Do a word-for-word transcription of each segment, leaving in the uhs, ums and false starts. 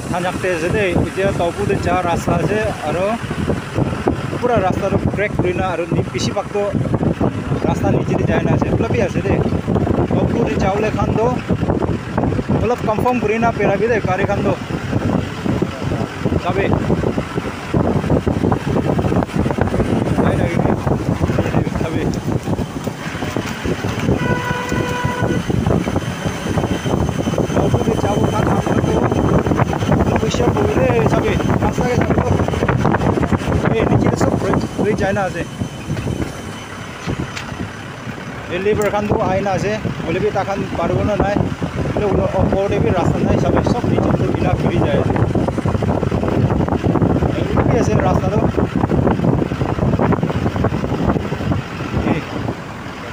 Thanyak te ase de, etia Taupu te ja rasta ase, aro pura rasta toh crack kurina, aro ni bishi bhag toh rasta niche te jai na ase, etu bi ase de. Taupu te jawole khan toh olop confirm kurina bera bi de, gari khan toh. Sabi. Jai na ki. Sabi. Taupu te jabo khan apni khan toh poisa bohile sabi, rasta ke sabi toh. Eh, niche te sob roi, roi jai na ase. Eh, labour khan toh ahi na ase, hoile bi tai khan paribo na nai. Hoile, hoile opor te bi rasta nai, sabi sob niche te ena giri jai ase. Eh, etu bi ase rasta toh. Eh,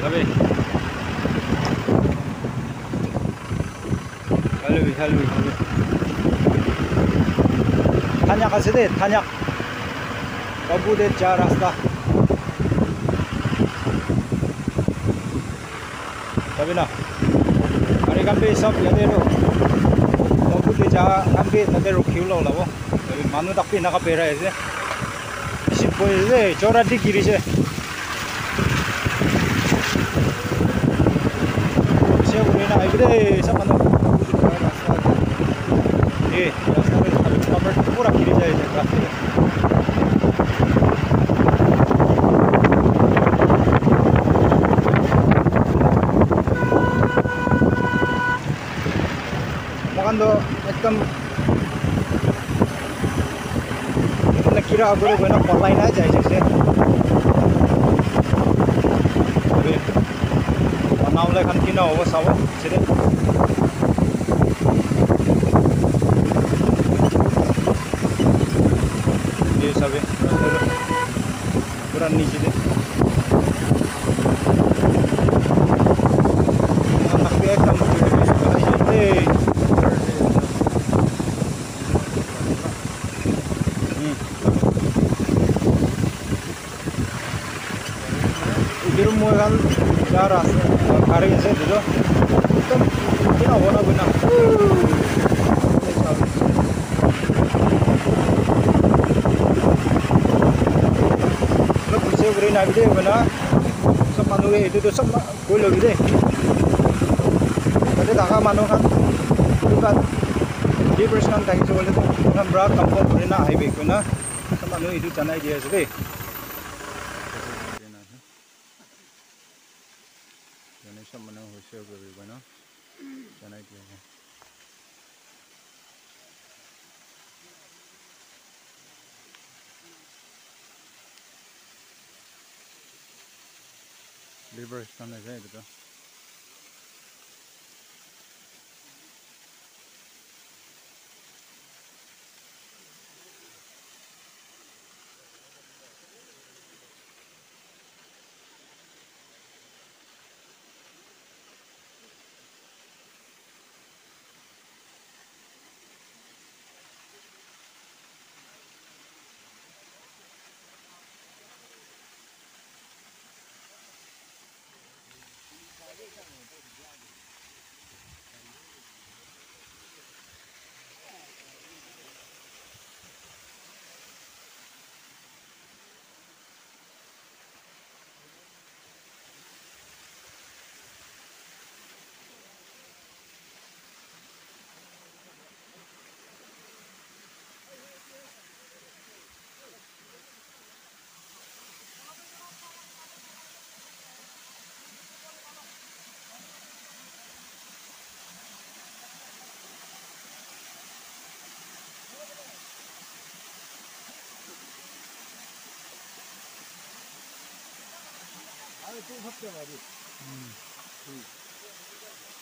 sabi. Hello, hello, hello. Thanyak ase de, Thanyak. Taupu te ja rasta. Sabi na. Gari khan bi sob yate toh. Taupu te ja khan bi tate rukhi bole olabo. Manu tak bi enaka berai ase. Bishi bohi ase, chora di giri ase. Bishi bohi na ahibi de, sob manu. Eh, rasta te pura giri jai ase, rasta te. Moikhan toh ekdum etu la kira agure koina polai na jai ase. Abe, banawole khan kina hobo sabo, piche te. Ye sabi. Pura niche te. Etu moi khan ja rasta gari ase etu toh. Ekdum kina hobo na koina. Olop piche kuri na bi de koina. Sob manu ke etu toh sob koi lobi de. Tate thaka manu khan, etu khan labours khan thakise koile toh, etu khan para kam khan kuri na ahibi koina, sob manu etu janai di ase de. Jane sob manu hoise kobi koina janai di ase. Labour stand ase etu toh.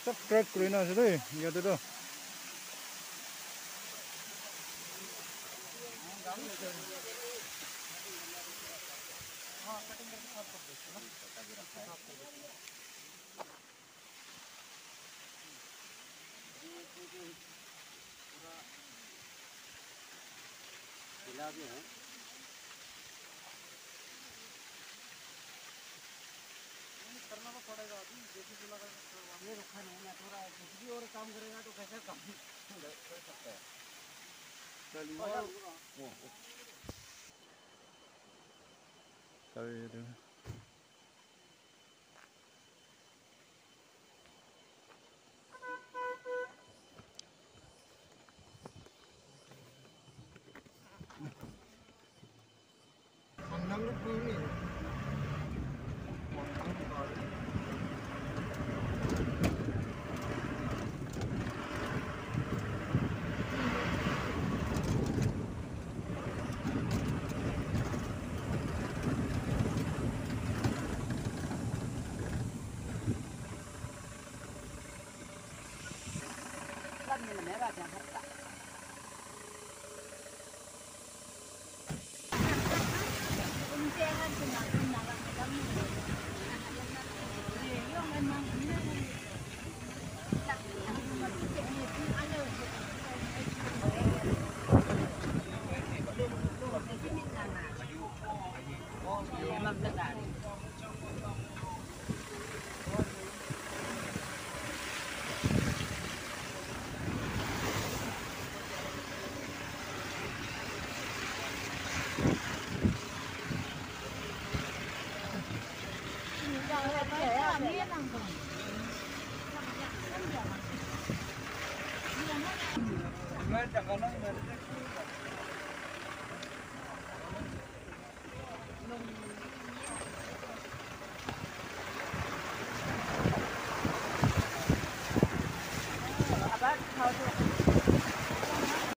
Sob crack kuri na ase de, yate toh. पूरा गीला भी है। नहीं, करना तो पड़ेगा अभी, जेसीबी लगा के करवा। ये रखा नहीं ना, थोड़ा जेसीबी और काम करेगा तो कैसे काम कर सकता है?